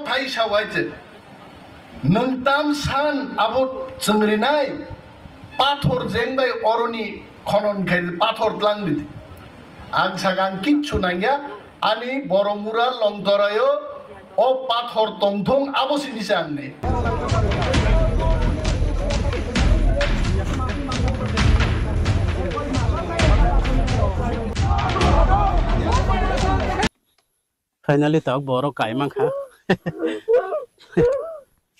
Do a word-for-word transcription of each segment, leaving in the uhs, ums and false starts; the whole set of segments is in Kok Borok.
Hai sawai je, nwng tam san abo chwngrinai pathor jeng bai oroni khonon khai pathor tlang di. Ang sakang kichu nangya, ani Boromura Longtoraio o pathor tongthong abo sini se angni. Finally tok borok kai mankha.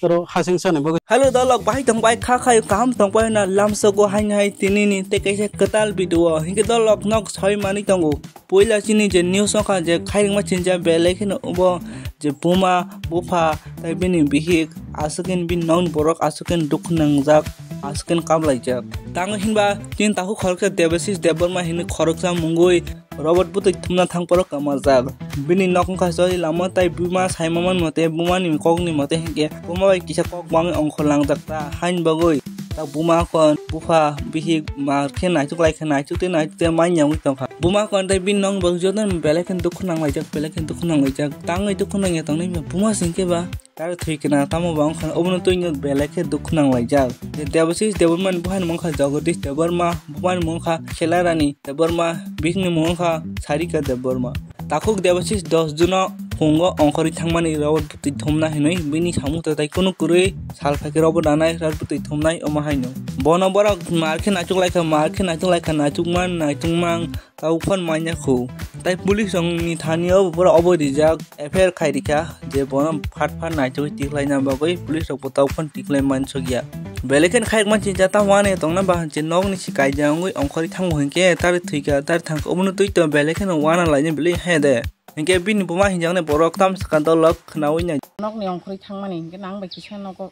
Toro hasing sani bagwi. Hello dolok, bahai tong bai kha khai kaham tong bai na lamsogo haini hai tinini tei kaisa kwtal video o. Hinkhe dolok nok soi mani tongo. Puila chini je news wngkha je khairokma chinja belai kheno bo je buma bupha tei bini bihik aswkhen bini nokni borok aswkhen dukhu nangjak aswkhen kablaijak. Tango hinba chini takhuk khoroksa Debasis Debbarma hinwi khoroksa mungwi Robot bwtwi thumna thang phoro kwmajak. Bini nok wngkha choli lama tei buma sai manmani mote bumani kokni mote hinkhe buma bai kisa kok bangwi ongkhor langjak ta haini bagwi ta buma kon bupha bihik mar khe naituk lai khe naituk tei naituk tei manya wngwi tongkha. Buma kon tei bini nokni bagwi jotono belai khe dukhu nanglaijak belai khe dukhu nanglaijak tangwi dukhu nangya tongnai buma se hinkhe ba. Tare thwi kena tamo ba wngkha obono twi no belai khe dukhu nanglaijak. Je Debasis Debbarma ni buphani mung wngkha Jagadish Debbarma, bupani mung wngkha Khelarani Debbarma, bihikni mung wngkha Sarika Debbarma. Takhuk Debasis dos June o phungo ongkhorwi thangmani robot bwtwi thumna hinwi bini samung tei kunu kwrwi sal phaikhe robot ranai robot bwtwi thumnai omo haino. Bono borok mar khe naituk laikha mar khe naituk laikha naitukma naitukmang. Tabuk phano manya khu. Tai police rok ni thani o pura obo rijak F I R khai rikha je bono phat phat naitugwi tikhlaina bagwi police rok bo tabuk phano tikhlai mansukya. Belai kheno khairokma chincha tamo wane tongna ba je nokni si kaijak wngwi ongkhorwi thango hinkhe tari thwikha tari thangkha obono twi to belai kheno wana laina belai he de. Hinkhe bini buma hinjaknai borok tamsaka dolok khnaui nai. Nokni ongkhorwi thangmani hinkhe nang bai kisa nogo.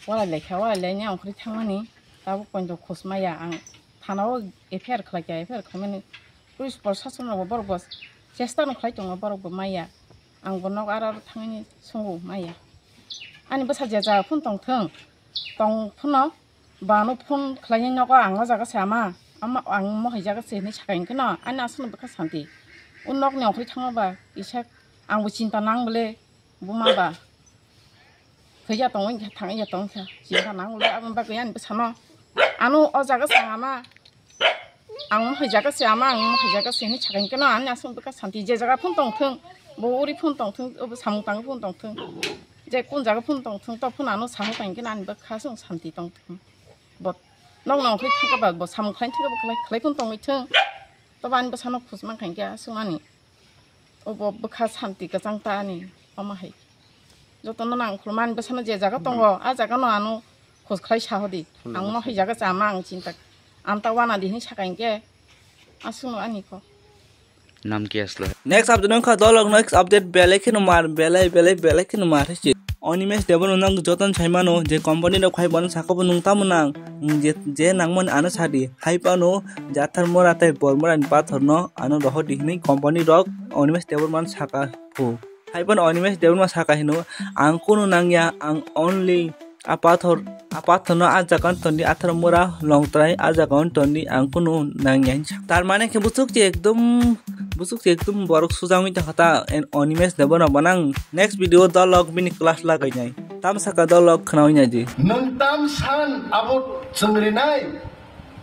Walai laikha, walai laini ang khorwi thangmani, tabuk poito khosmaya ang thanao F I R khlaikha, F I R khlaimani police proshasonrokbo borokbo chesta no khlai tongo, borokbo maya. Ang bo nok aro aro thangwi songo maya. Ani bwsa je jaga phano tongthwng, tong phano bano phone khlainai nogo ang o jaga se ama, ama ang mohai jaga se hinwi sakha hinkhe no ani aswkno bwkha santi. O nokni ongkhorwi thangma ba kisa angbo chinta nang bole buma ba. Thwiya tongwi khe thangya tongkha chinta nangwlwi aboni bagwi ani bwsano ano o jaga se ama ang mohai jaga se ama ang mohai jaga se hinwi sakha hinkhe no ani aswk bwkha santi je jaga phano tongthwng bo uri phano tongthwng obo samung tangwi phano tongthwng je kun jaga phano tongthwng to phano ano samung tangwi khe ani bwkha aswk santi tongthwng bo nokno ongkhorwi thangkha ba bo samung khlaina thangkha bo khlai khlai phano tongwi thwng tobo ani bwsano khosmang kha hinkhe aswk ani. Obo bwkha santi kwchang ta ani omo hai. Jotono nang khulumani bwsano je jaga tongo, a jaga no ano khos khlai sa hodi. Ang mohai jaga chama ang chinta. Ang ta wana di hinwi saka hinkhe aswkno ani kho. Nam ke aslo. Next update wngkha dolok next update belai kheno mar belai belai belai kheno mar hai se. Animesh Debbarma no nang jotono sai mano je company rok phai bono saka bo nung tamo nang je je nangmani ano sadi hai phano jathar mora tei bor mora ni pathor no ano rohor di hinwi company rok Animesh Debbarma no saka phu. Hai phano Animesh Debbarma saka hino ang kunu nangya ang only a pathor a pathor no a jaga no tondi athar mora longtrai a jaga no tondi ang kunu nangya hinwi saka. Tar mane khe bwswk je ekdom bwswk je ekdom borok sujagwi tongkha ta Animesh Debbarma bo nang. Next video o dolok bini class lagainai. Tam saka dolok khnaui naidi. Nwng tam san abo chwngrinai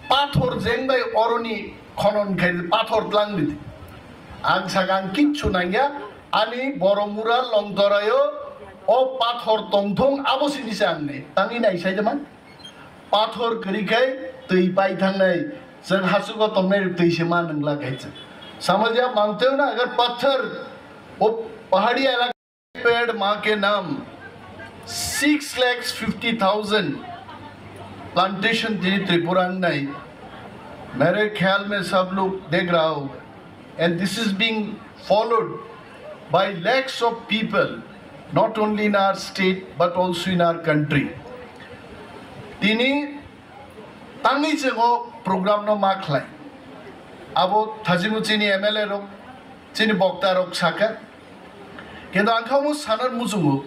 pathor jeng bai oroni khonon khai pathor tlang di. Ang saka ang kichu nangya ani Boromura Longtoraio o pathor tongthong abo sini se ang ni. Tangwi nai sai de man. Pathor kwrwi khai twi pai thangnai, chwng hachugo tongnai rok twi se ma nungla khai chwng. Samajya mante ho na agar pathar wo pahadi elaka. पेड़ माँ के नाम, six lakhs fifty thousand plantation tini Tripura nai. मेरे ख्याल में सब लोग देख रहा होगा, and this is being followed by lakhs of people, not only in our state but also in our country. Tini tangwi chwng o program no ma khlai. Abo thajingo chini M L A rok, chini bokta rok saka. Kintu ang kha omo sana muchungo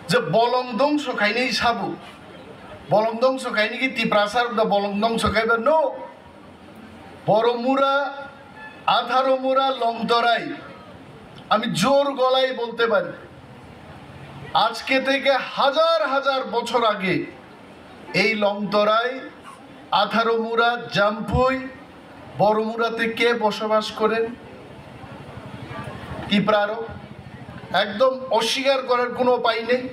je bolong dongso khainai sabo, bolong dongso khainai ki Tiprasa rok da bolong dongso khaiba no. Boromura, Atharomura, Longtorai, আমি জোর গলায় বলতে পারি, আজকে থেকে হাজার হাজার বছর আগে এই লংতরাই, আঠারো মুরা, জাম্পুই, বড় মুরাতে কে বসবাস করেন? তিপ্রারো। একদম অস্বীকার করার কোনো উপায় নেই।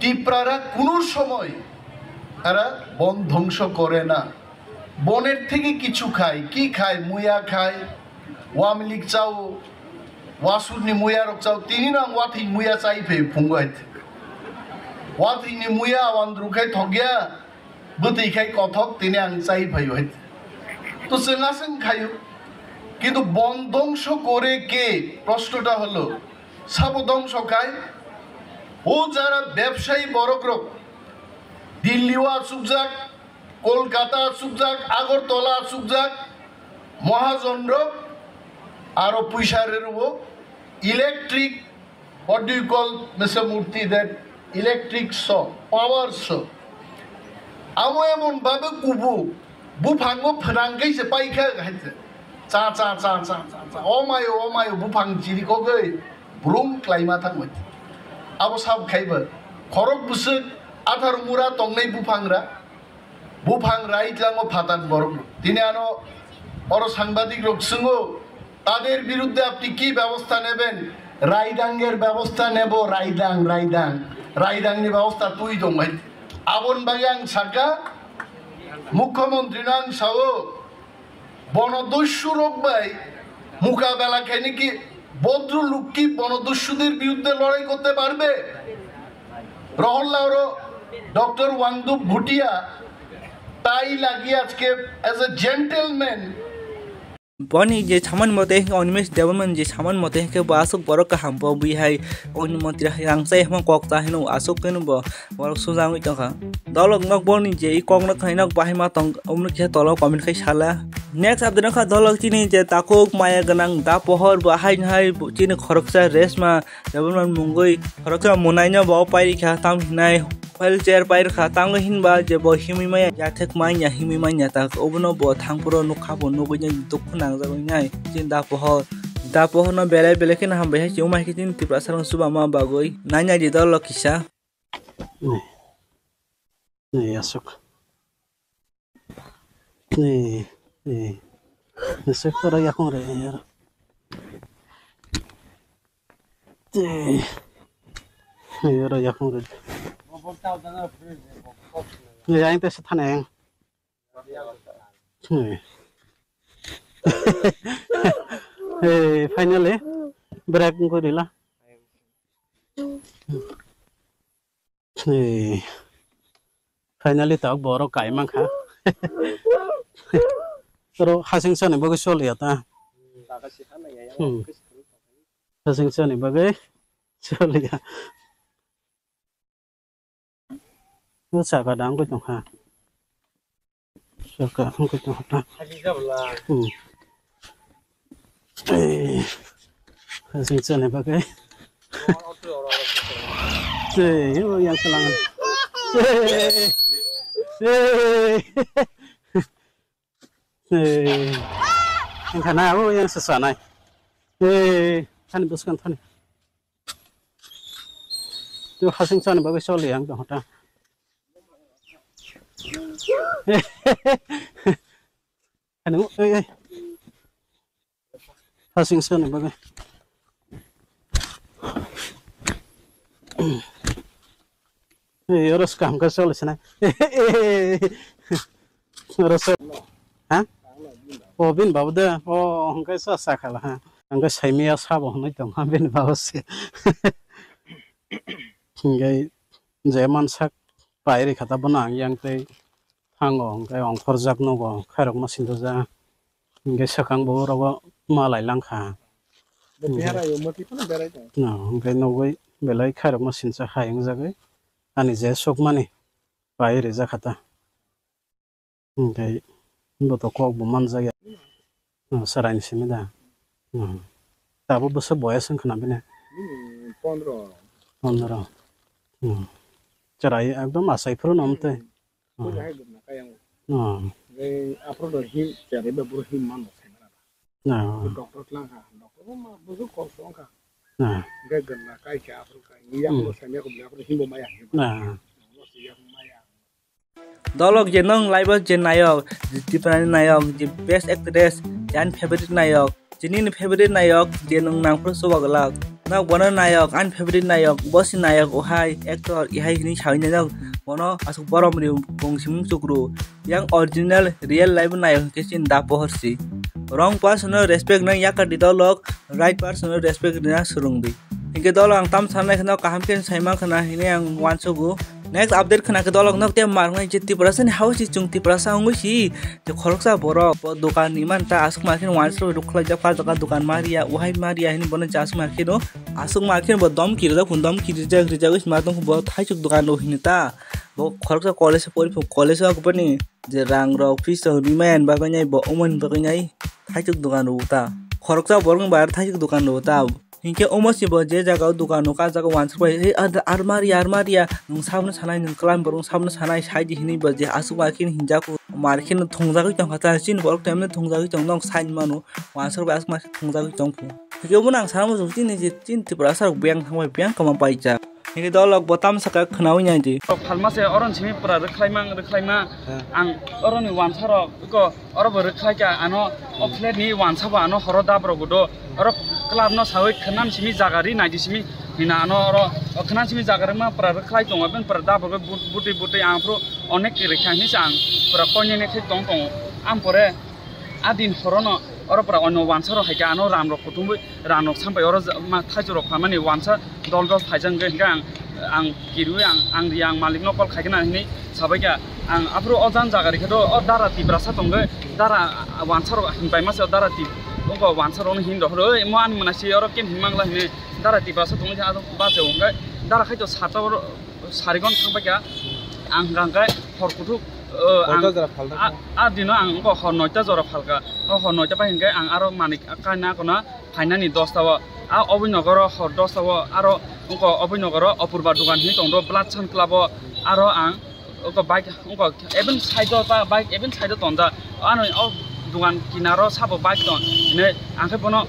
তিপ্রারা কোনো সময় তারা বন ধ্বংস করে না। বনের থেকে কিছু খায়। কি খায়? মুয়া খায়, ওয়ামলিক চাও, ওয়াসুরনি মুয়া রক চাও। Tini no ang wathwi muya chai phai phungo hai. Wathwini muya awandru khai thokya, bwtwi khai kothok, tini ang chai phai hai. To chwng aswng khayo. কিন্তু বন ধ্বংস করে কে? প্রশ্নটা হলো, সাবো ধ্বংস খায়? ও যারা ব্যবসায়ী বড় লোক, দিল্লিও আসুক যাক, কলকাতা আসুক যাক, আগরতলা আসুক যাক, মহাজনরো আরো পয়সা রেরুবো, electric, what do you call, Mister Murthy, that electric saw, power saw. Amo emon babe kubu, buphango phrang khe se paikha hai se. Cha, cha, cha, cha, cha, cha. O mayo, o mayo, buphang chiri kogwi, brum klaima thangwi. Abo sab khaiba. Khorok bwswk, athar mura tongnai buphangra. Buphang rai tlango phatar borok. Tini ano oro sangbadik rok swngo, তাদের বিরুদ্ধে আপনি কি ব্যবস্থা নেবেন? রাইডাঙ্গের ব্যবস্থা নেব, রাইডাং, রাইডাং। রাইডাংনি ব্যবস্থা তুই dong hai. Abon bagwi ang saka, মুখ্যমন্ত্রী no ang sao, বনদস্যু rok bai মোকাবেলা khaini ki ভদ্রলোক কি বনদস্যুদের বিরুদ্ধে লড়াই করতে পারবে? রহল্লারও ডক্টর ওয়াংদুপ ভুটিয়া তাই লাগিয়ে আজকে as a gentleman. Boni je saman mote hwnkhe Animesh Debbarma ni je saman mote hwnkhe bo aswk borok kaham bo bui hai oni montri hai rang chai hwnma kok cha hino aswk khe no bo borok sujagwi tongkha. Dolok nok boni je i kok nok hai nok bahai ma tong omno khe tolo comment khai sala. Next update wngkha dolok chini je takhuk maya gwnang da pohor bo hai hai chini khoroksa Reshma Debbarma mungwi khoroksa mwnaino bo pairikha tam hinai wheelchair pairikha tango hinba je bo himwi maya yathek manya himwi manya ta obono bo thangphuru nukha bo nugwi nai dukhu nangjagwi nai chini da pohor da pohorno belai belai kheno hambai hai chini Tiprasa rok chubama bagwi nainai di dolok kisa. Ni, ni aswk. Ni, ni. Ni se khoro yakung re yar. Ni, ni oro yakung re. Ni yang te se thane yang. Ni. Hey, finally, break ko rila. Hey. Finally, tok borok kai mankha. Oro hasing sani bagwi soliya ta. Hmm. Hasing sani bagwi soliya. O saka dang koi tongkha. Saka wngkha tongkha. Hmm. Eh, hasing chani bagwi. Eh, o yang kalang. Eh, eh. Eh. Wngkha na, o yang se sanai. Eh, thani bwskang thani. Tu hasing chani bagwi choli ang tongkha ta. Ani, oi, oi. Hasing sani bagwi. Ei, oro swkang khe choli sinai. Oro so, ha? O, bini babo de. O, hwnkhe sa, sa khala, ha. Hwnkhe saimaya sabo hwnwi tongma bini babo se. Hwnkhe je mansak pai rikha ta bono ang yang tei thango, hwnkhe ongkhorjak nugo, khairokma sinto ja, hwnkhe swkang bo orogo malai langkha. Bo Hwnkhe, berai, o mwtwi phano berai tong. No, hwnkhe nugwi belai khairokma sinsa hai wngjagwi ani je sukmani pai rijak kha ta. Hwnkhe bo to kok bo manjak ya. Hmm, chwraini simi da. Hmm. Tabuk bwswk boyes wngkha na bini? Bini pondro. Pondro. Hmm. Chwrai ekdom achai phuru no wng twi. Hmm. Puila hai gumna kayang. Hmm. Tei aphuru do him chwrai ba buro him mano sai mano. Hmm. Doctor tlang kha. Doctor bo ma bwswk kok so wngkha. Ah. Hingke gwnna kaisa aphuru kainwi, hmm, yaphuru samya kobni aphuru himbo maya himbo. Ah. Himbo se yaphuru maya. Dolok je nwng live-o je nayok, je Tiprani nayok, je best actress, je ani favorite nayok, je nini favorite nayok, je nwng nangphuru chubaglak. Nok bono nayok, ani favorite nayok, bo se nayok, ohai actor, ihai hinwi sawi nainok, bono aswk boromni bung simung chukru. Yang original, real life nayok hinkhe chini da pohor si. Wrong person no respect nang yakar di dolok, right person no respect rina swrwng di. Hinkhe dolok ang tam sanai kheno kaham khe sai mankha na hinwi ang uansugo. Next update khna khe dolok nok te marnai je Tiprasa ni house si chung Tiprasa wngwi si je khoroksa borok bo dokan ni man ta aswk ma khe uansuk ruk khlai jak pa dokan, dokan maria, uhai maria hinwi bono je aswk ma khe no aswk ma khe bo dom kirijak phun dom kirijak rijak wis ma tong bo thaisuk dokan ro hinwi ta bo khoroksa college pori college o boni je rang rok fees rok rimani bagwi nai bo umani bagwi nai thaisuk dokan ro ta khoroksa borok ni bar thaisuk dokan ro ta. Hinkhe omo se bo je jaga o dokan o kajak o uansuk bai, "Hei, ar, armari, armari ya, nwng sabno sanai, nwng kwlam borok sabno sanai," sai di hinwi bo je aswk ma khe hinjak o, mar khe no thongjagwi tongkha ta, chini borok temne thongjagwi tong, nok sai mano, uansuk bai aswk ma khe thongjagwi tong phu. Hinkhe obo nang sana muchung chini je chini Tiprasa rok beng thangbai, beng kwma paijak. Hinkhe dolok bo tamsa khe khwnawi nai di. Phalma se oron simi pura rwkhlaima, rwkhlaima, ang oroni uansa rok eko Oro bo rwkhlai kha ano, o flat ni uansa bo ano horo dab rok do. Oro club no sawi khwnan simi jaga ri nai di simi hina ano oro o khwnan simi jaga rwma pura rwkhlai tongo, ben pura dab rok but-, butwi butwi ang phuru onek rikha hinwi se ang pura koinene khe tong tongo. Ang pore a din horo no oro pura ono uansa rok hai khe ano ram rok kuthumwi Rang nok sampai oro ja-, ma thaichuk rok phalmani uansa dol dol phaijak hwnkhe, hwnkhe ang, ang kirui ang, ang ri ang malik no call khaikhe na hinwi sabaikha. Ang aphuru o jang jaga rikhe do, o dara Tiprasa tongkhe, dara uansa rok hinpai masa o dara Tip-, oko uansa rokno hin rohor, "Oi, mo ani mwnasi oro kem hin mangla?" hinwi dara Tiprasa tongkhe ado bacha hwnkhe dara khai to sata oro sarigon thangbaikha. Ang hwnkhe hor kuthuk, o, ang, noita jora phalkha. A, a dino ang oko hor noita jora phalkha. O hor noita bai hwnkhe ang aro manik kaina kona phainani dosta o, a Abhinogoro hor dosta o, aro wngkha Abhinogoro Apurba dogan hinwi tongdo, Blood Sun Club o, aro ang wngkha bike, wngkha even side o ta bike even side o tonjak, ano o dogan kinaro sabo bike tong hinwi ang khe bono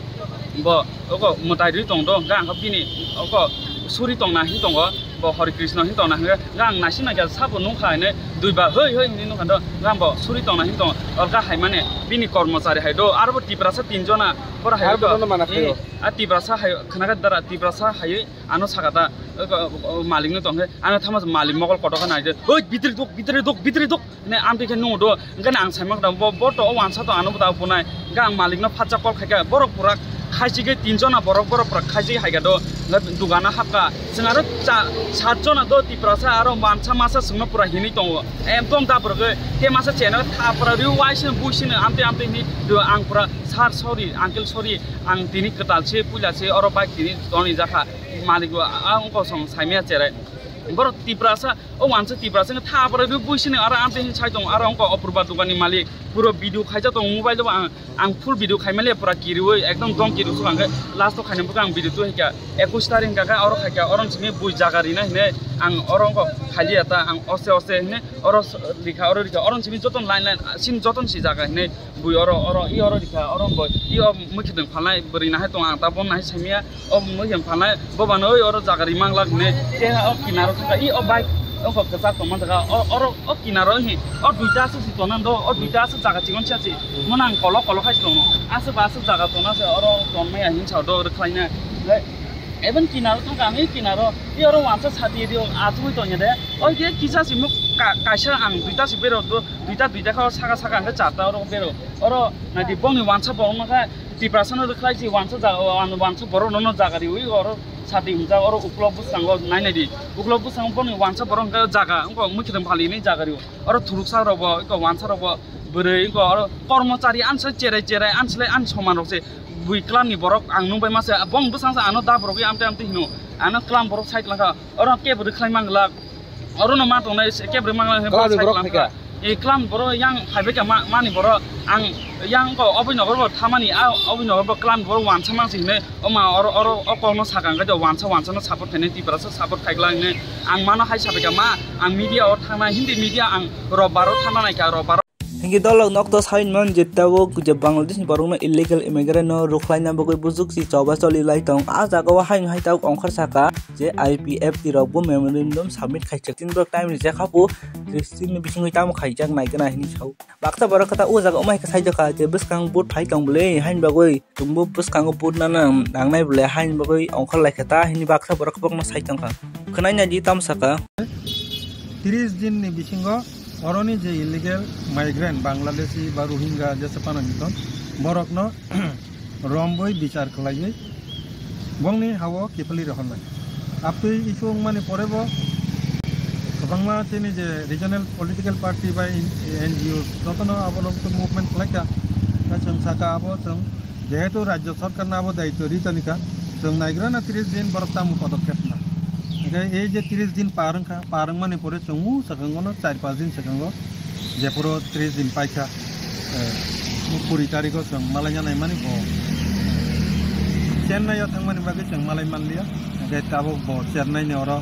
bo wngkha mwtai rwi tongdo, hwnkhe ang khe bini wngkha suri tongna hinwi tongo. Bo Hare Krishna hin tongna hwnkhe, ang naising naikha sabo nukha hinwi duibar hoi hoi hinwi nukha do, ang bo suri tongna hin tongo, olka hai mane bini kormochari hai do, aro bo Tiprasa tinjona, boro hai. Aro bo bono mana khaio. A Tiprasa hai khwna kha dara, Tiprasa hai ano saka ta, o, o, o, malik no tongkhe, ano thama malik mokol kotoka nai de, "Oi, bidire duk, bidire duk, bidire duk." Hwnwi amtwi khe nungo do, hwnkhe ang saimang kha bo, bo to o uansa to ano bo da bunai, hwnkhe ang malik no phatsa call khaikha, borok pura khaisike tinjona borok, borok pura khaisike haikha do, hwnkhe dogano hapkha, chwng aro cha-, sat jona do Tiprasa aro uansa masa chwngno pura hinwi tongo, ekdom da borok khe masa cheno thapra rw uaisino buisino amtwi amtwi hinwi do, ang pura, "Sir, sorry, uncle, sorry, ang tini kwtal se, puila se, oro bike tini tonwi jakha, malik bo a, a, wngkha song saimaya cherai." Borok Tiprasa, o uansa Tiprasa wngkha tha, borok bo buisini aro amtwi hin sai tongo, aro wngkha Apurba doganni malik, puro video khaijak tongo mobile o, ang, ang full video khaimaliya, pura kiriwi, ekdom dom kiriwi, ang khe last o khaina bwkha ang video tu haikha, ekush tarik hwnkha khe oro khaikha, oro simi bui jaga rina hinwi ang oro wngkha khailiya ta, ang ose ose hinwi oro s-, rikha, oro rikha, oro simi joto line line, sini joto si jaga hinwi bui oro, oro, i oro rikha, oro bo, i o mwkhitwng phalnai bwrwi nahai tongo, ang ta bo nahai saimaya. O mui hwn phalnai, bo bano oi oro jaga ri manglak hinwi. Tei o kinaro thangkha, i o bike, o kok kwchak tongma jaga, o, oro, o kinaro hi, o duita aswk si tonang do, o duita aswk jaga chikon si asi. Mono ang kolok kolok hai si tongo. Aswk ba aswk jaga tona se, oro tonmaya hin sa do, oro khlaina. Even kinaro thangkha, ang i kinaro, i oro uansa sati ri o, achugwi tongya de. O khe kisa si muk ka-, kaisa ang duita si bero do, duita, duita kha o saka, saka ang khe charta oro bero. Oro naidi bongni uansa bo wngkha, Tiprasa no rwkhlai si uansa jaga, uan-, uansa borok no, no jaga riwi oro sati hwnjak, oro ukulok bwskango nai nai di. Ukulok bwskango boni uansa borok hwnkhe jaga, wngkha mwkhitwng phalwi hinwi jaga rio. Oro thuruksa rok bo, wngkha uansa rok bo, bwrwi, wngkha oro kormochari ansa cherai cherai, ansilai ani soman rok se bui klam ni borok ang nung bai ma se, bong bwsang se ano da borok amte amte hino, ano klam borok sai kwlangkha, oro kebo rwkhlai manglak. Oro no ma tongnai se kebri manglak hwnwi. Klam ni borok phaikha. E klam borok yang phaibai kha ma-, mani borok ang yang ko Abhinogor bo thamani a Abhinogor bo klam borok uansa mangsi hinwi oma oro, oro o kok no sakang khe uansa, uansa no support khainai Tiprasa support khaikla hinwi ang mano hai sabaikha ma ang media o thangnai Hindi media ang Robbar o thangna naikha Robbar o. Hingke dolok nok to sawi man je tabuk je Bangladesh ni borok no illegal immigrant no rukhlaina bagwi bujukchi choba choli lai tong. A jaga o haino hai tabuk ongkhor saka je I P F T rok bo memorandum submit khaijak tin borok time rijak hapu tris din ni bisingwi tamo khaijak nai gana hini sao. Baksa borok kata o jaga o mai khe saijak kha je bwskang vote phai tong bwle haini bagwi chwngbo bwskango vote nana nangnai bwle haini bagwi ongkhor lai kha ta hini baksa borok bokno sai tong kha. Khwnai nai di tamo saka. Tris din ni bisingo oroni je illegal migrant Bangladeshi ba Rohingya jesa phano hinton borokno romboi bichar khlaiwi bongni hao kiphilwi rohornai. Abtwi issue wngmani pore bo kwbangma chini je regional political party ba N G O jotono abo lok movement khlaikha. Tei chwng saka abo chwng jehetu rajyo sarkarno abo daityo ri tonikha, chwng naigrana tris din borok tamo podokkhep na. Hingkhe ei je tris din par wngkha, par wngmani pore chwng o swkango no char panch din swkango jephuru tris din paikha, eh, kuri tarikh o chwng malaina naimani bo Chennai o thangmani bagwi chwng malai manliya. Hingkhe tabuk bo Chennai ni oro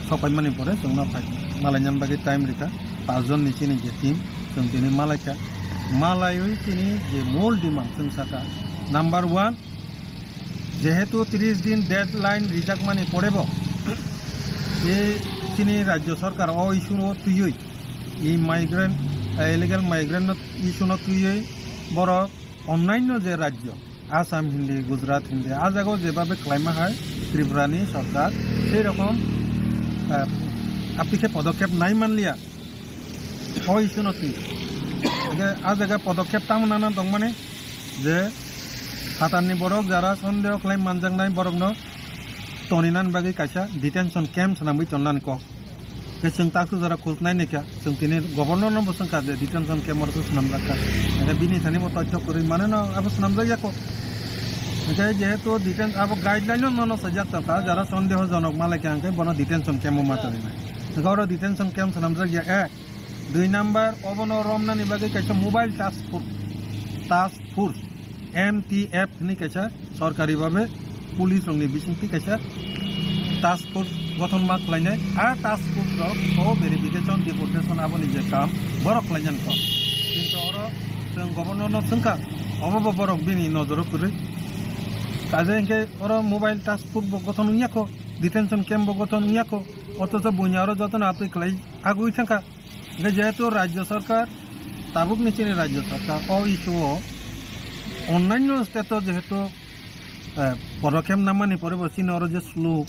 sopaimani pore chwngno phai malainani bagwi time rikha. Panch jon ni chini je team, chwng tini malaikha. Malaiwi chini je mol demand chwng saka, number one, jehetu tris din deadline rijakmani porebo, e chini rajyo sarkar o issue no twiwi, e migrant, eh, illegal migrant no issue no twiwi borok onnanyo je rajyo, Assam hindi, Gujarat hindi, a jagao jebabe khlaima hai Tripura ni sarkar, sei rokom, eh, apni khe podokkhep nai manliya. O issue no twi. Hingkhe a jaga podokkhep tamo nana tongmani je phatarni borok jara sondeho khlai manjaknai borokno toninan bagwi kaisa detention camp swnamwi tonnani kok. Hingkhe chwng takhuk jora khulknai naikha, chwng tini governor no bo swngkha je detention camp oro se swnamjak kha. Hingkhe bini thani bo toithok kwrwi mane no abo swnamjak ya kok. Hingkhe jehetu deten-, abo guideline no nono sajak tongkha, jara sondeho jonok malaikha hingkhe bono detention camp o ma tonina. Hingkhe oro detention camp swnamjak ya, eh, Dui number, obono romnani bagwi kaisa mobile task force, task force, M T F hinwi kaisa sorkari babe police rokni bisingtwi kaisa task force gothon ma khlainai. A task force rok o verification, deportation aboni je kam borok khlainani kok. Kintu oro chwng governor no swngkha, obo bo borok bini nojoro kwrwi. Kaje hinkhe oro mobile task force bo gothon wngya kho, detention camp bo gothon wngya kho, othocho buini oro jotono atwi khlai agwi thangkha. Hingkhe jehetu rajyo sarkar, tabukni chini rajyo sarkar o issue o onnanyo state o jehetu, eh, podokkhep namani pore bo chini oro je slow,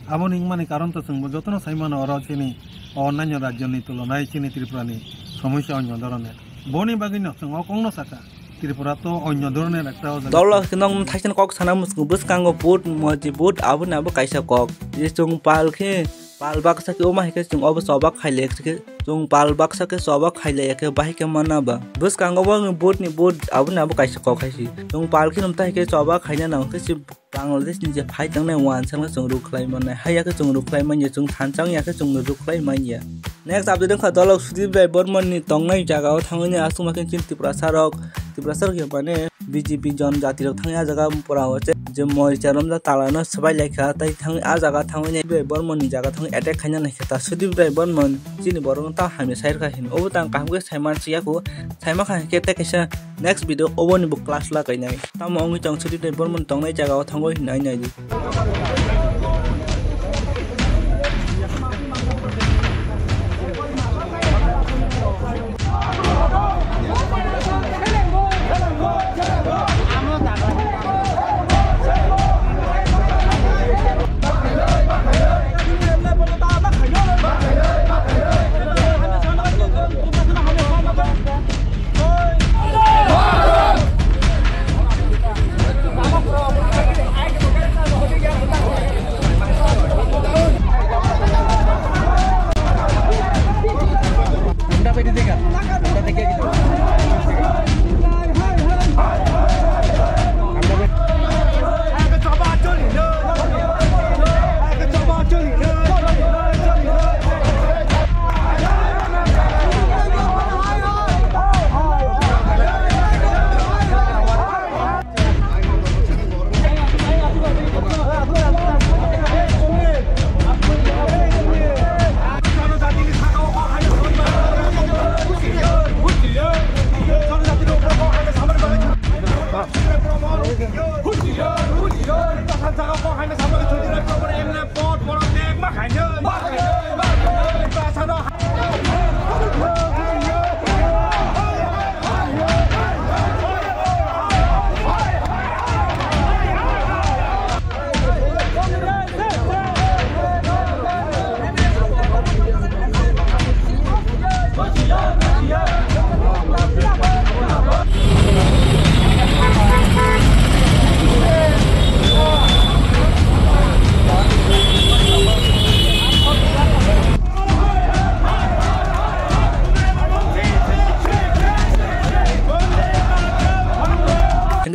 aboni wngmani karon to chwngbo jotono sai mano oro chini o onnanyo rajyoni tulonai chini Tripurani somosya onyo dhoroner. Boni bagwino chwng o kokno sakha, Tripura to onyo dhoroner ekta o jaga. Dolo khe nokno thaisano kok sana mwswngo bwskango vote, moji vote, aboni abo kaisa kok. Je chwng pal khe Pal baksa khe omo hai khe chwng obo choba khailai khe, chwng pal baksa khe choba khailai khe bahai khe mana ba. Bwskango bo vote ni vote aboni abo kaisa kok hai se. Chwng pal khe nwng tai khe choba khaina nang khe se Bangladesh ni je phai tongnai wansa no chwng rukhlai mannai. Haiya khe chwng rukhlai manya, chwng thansa wngya khe chwng rukhlai manya. Next update wngkha dolok Sudip Rai Bormon ni tongnai jaga o thangwi aswk ma khe chini Tiprasa rok, Tiprasa rok ya mane B J P jon jati rok thangwi ah jaga pura o je moi charom ja tala no swbai lai kha, tai thangwi ah jaga thangwi nai bai Bormon ni jaga thangwi attack khaina nai kha ta Sudip Rai Bormon chini borok no ta hamya sai rwkha hino. Obo tang kaham khe sai man si ya kho, sai ma kha hinkhe tei kaisa next video obo ni bo class la kainai. Tamo wngwi tong Sudip Rai Bormon tongnai jaga o thangwi hinai nai di.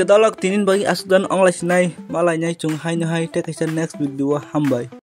Kedalok tinin bagi asukdan onglai sinai malai nai chung hai no hai tei kaisa next video hambai.